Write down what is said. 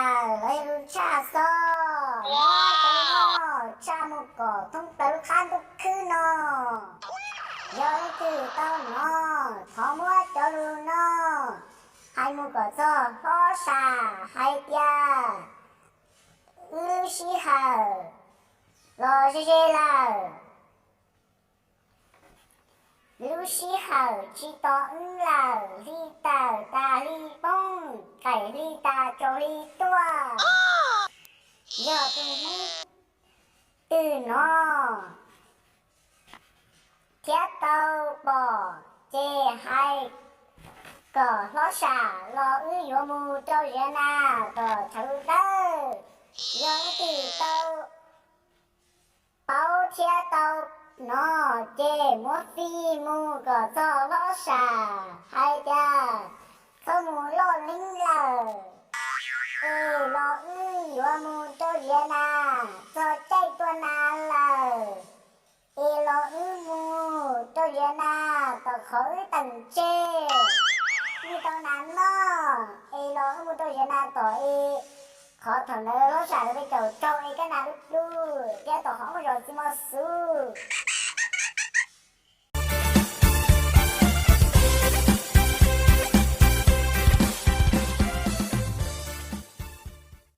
Lawv yog lus tshaj xov, muab cov lus no tshaj mus kom thoob plaws lub qab ntuj khwb no. Yog leej twg tau hnov, thov muab cov lus no hais mus kom txog hlob sam hais tias wb lub sij hawm los ze ze lawm. Lub sij hawm tsis tos wb lawm, hli tawm tas hli poob, qaim hli tas tsaus hli tuaj. Yog tus Hmoob twg hnov thiab tau pom ces hais kom hlob sam los wb yuav mus rau ziav nas tom chaw dawb. Yog leej twg tau paub thiab tau hnov ces muab fij mus kom txog hlob sam hais tias txhob mus loj leeb lawm, es los wb yuav mus rau ziav nas txog caij tua nas lawm. Es los wb mus rau ziav nas tom qhov wb teem tseg, wb tau nas noj. Es los wb mus rau ziav nas tom es qhov thaum ntawd hlob sam lawv peb caum raug es kab nas dub dub thiab tom qhov muaj zos txiv mos xuv.